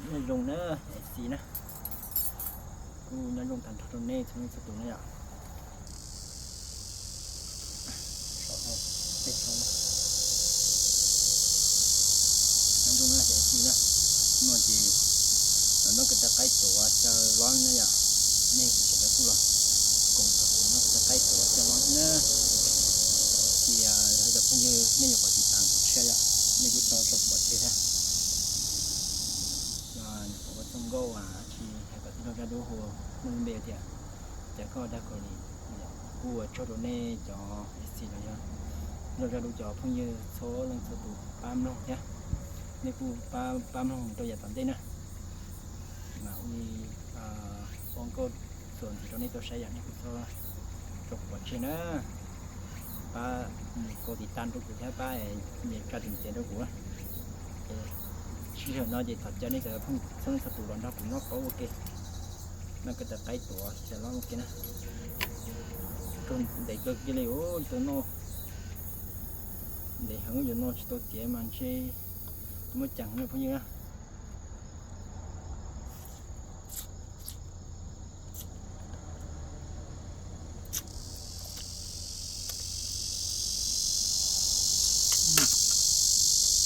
Nyob zoo na, F C na, kuv nyob zoo tag nrho rau nej txhua leej txhua tus na yom. Nyob zoo na, F C na, no ces los noj ko taw qaib tuav xyaw lob na yom. Nej sawv daws kuj los koom txog kuv noj ko taw qaib tuav xyaw lob na. Ces cov phooj ywg nej nyuam qhuav tiv tam kuv tshiab yom, nej kuj tso tso pov tseg thiab. Nyuam qhuav ua txoj nkauj tsis hais kom tij laug Zaj Dub hu, muaj lub npe tias Cas Koj Dag Kaus Lim. Kuj ua tsaug rau nej cov F C los yog tij laug Zaj Dub cov phooj ywg txhua leej txhua tus pab mloog thiab. Nej kuj pab mloog rau yav tom ntej na. Mas ua li ua nkauj txuas ntxiv rau nej tau saib yom, nej kuj txhob tso kuv pov tseg na. Pab nias tiv tam rau kuv thiab pab nias tsa tus ntxiv rau kuv. Sij hawm no ces thov caw nej cov phooj ywg txhua leej txhua tus los nrog kuv noj qaub ua ke, noj ko taw qaib tuav xyaw lob ua ke na. Ntev kawg kiag li, tau noj ntev heev, yuav noj tsis tau tiav mas ntshe muab ceem na phooj ywg na.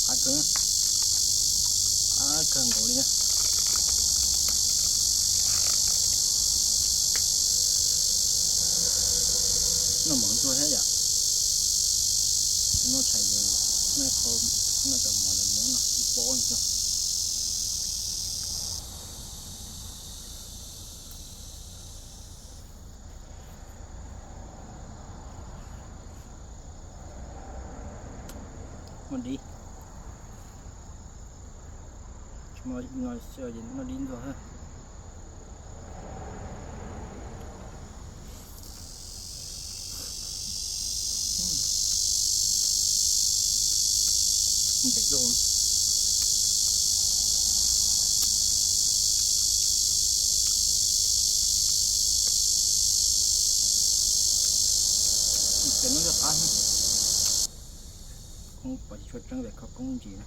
Qab kawg, qab kawg nkaus li na. Noj mov ntxuag thiab yom, noj tshais, noj qhov, noj cov mov lawv muab no ib pob ntxuag. Muaj dib, tsis muaj no xwb ces noj dib ntxuag thiab. Ntev lauj. Ces no yog qab, koob pom tsis tshua tseeb vim qhov koob ntsis na.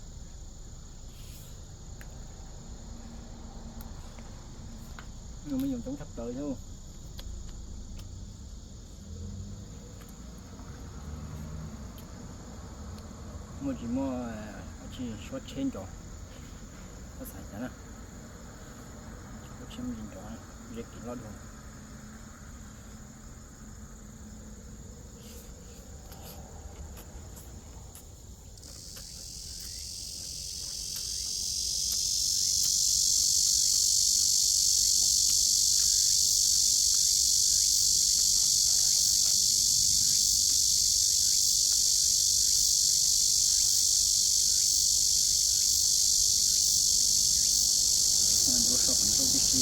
No me nyuam coob tshaj plaws thiab. Muaj tsis muaj dab tsi suab tsheb nrov, koj xav cas na? Suab tsheb muaj tsis nrov, ze kiv loj dua. Ntau so qhov ncauj tib si.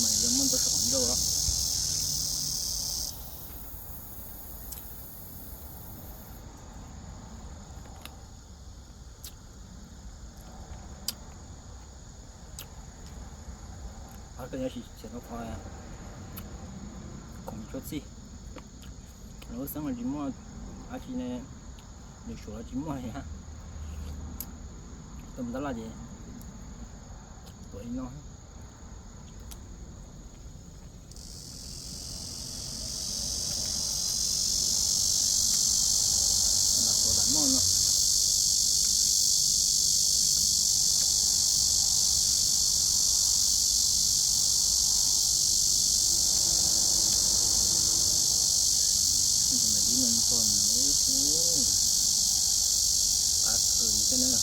Mas yog muaj ntau so qhov ncauj os. Qhov kawg nyob tsis txiav tau qhov khoom tshua txij. Lawv xeeb los tsis muaj, ab tsi ne, nws suav los tsis muaj li hab. Tau mus tab laj ces tuav li no. Lam tuav lam noj no. Dib no npog na, qab kawg li thiab na.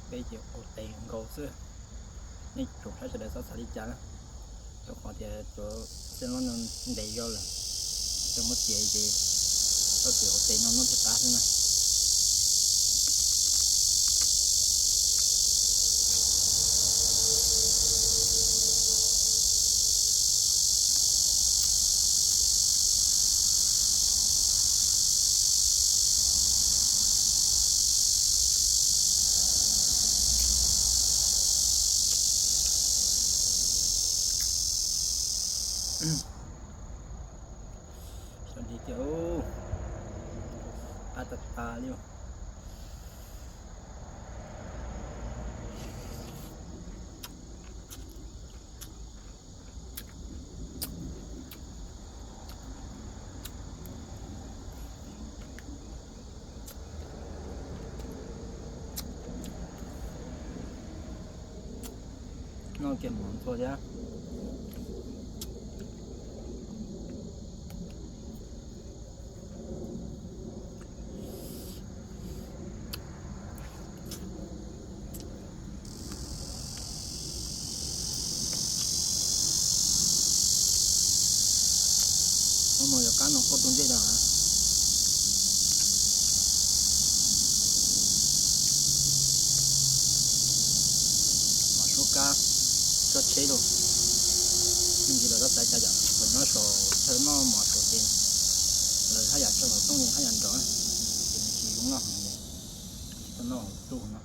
Peb ces ua tes nkaus xwb. Nej tsoom saib sawv daws txhob xav li cas na. Rau qhov tias cov xeeb loj no ntev zog lawm, coj muab txiav ces txhob txiav ua tes no noj thiaj qab xwb na. Xyov li tiag, qab tag tag li. Noj kiag mov ntxhua thiab. Hnub no yog qab no quaj tus ntsej no. Mov suab kab, tsob tsheb los, me ntsis lawv tab txais cas yom, qhov nyob saum chaw noj mov saud ces lawv haj yam tso xov tooj haj yam nrov, ces nws tsis zoo noj heev, tsis tau noj hauv ntuj no.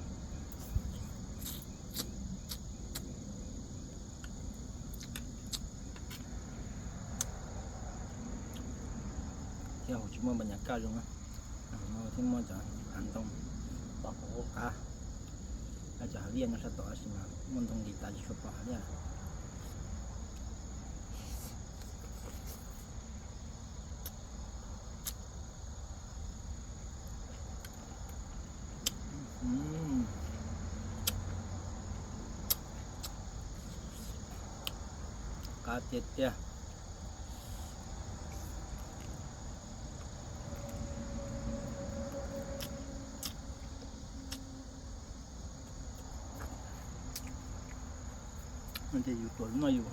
Thiab hauv tsis muaj npa nyas kaj zoo na, hauv no thiaj muaj cov hav ntoo pom qab, cov hav liaj nyob sab tod tab sis mas muaj ntoo nqis tas tsis tshua pom hav liaj. Qab tiag tiag. Ces yus tuav noj yus.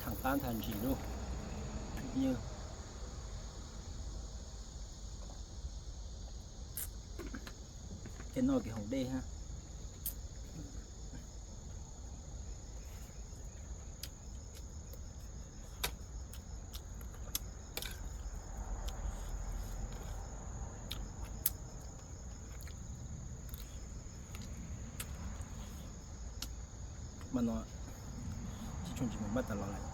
Thaam qab ntag ntsis lauj. Tej noj kev haus dej hab. Mas no tsis tshua tsis mus npaj tas los lawm,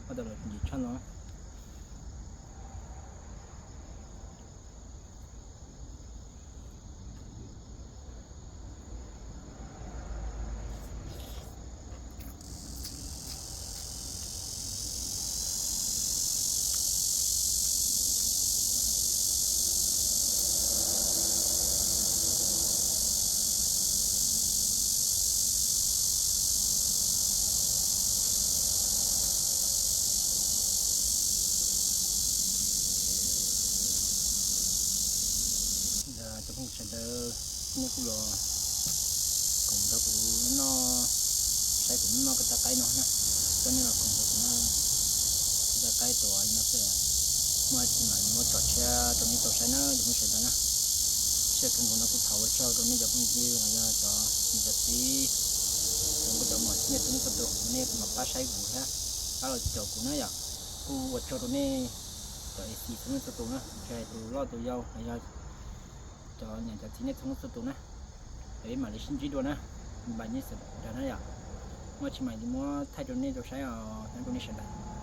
npaj tas los ntsis tshaj no. Cov phooj ywg sawv daws, nej kuj los koom nrog kuv noj, saib kuv noj ko taw qaib no na, coj nej los koom nrog kuv noj ko taw qaib tuaj no xwb. Muaj dab tsi mas muab tso tshiab rau nej tau saib na cov phooj ywg sawv daws na. Sij hawm kawg nkaus no kuj thov ua tsaug rau nej cov phooj ywg los yog cov niam cov txiv, cov nkauj cov muam txhua leej txhua tus nej los pab saib kuv thiab pab los caum kuv na yom. Kuj ua tsaug rau nej cov A C txhua leej txhua tus na, tsis hais tus loj tus yau los yog cov niam cov txiv nej txhua leej txhua tus na. Peb mam li sib ntsib dua na, npaj nej sawv daws na yom. Muaj tsis mas muab thaij rau nej tau saib os, nyob rau nej sawv daws.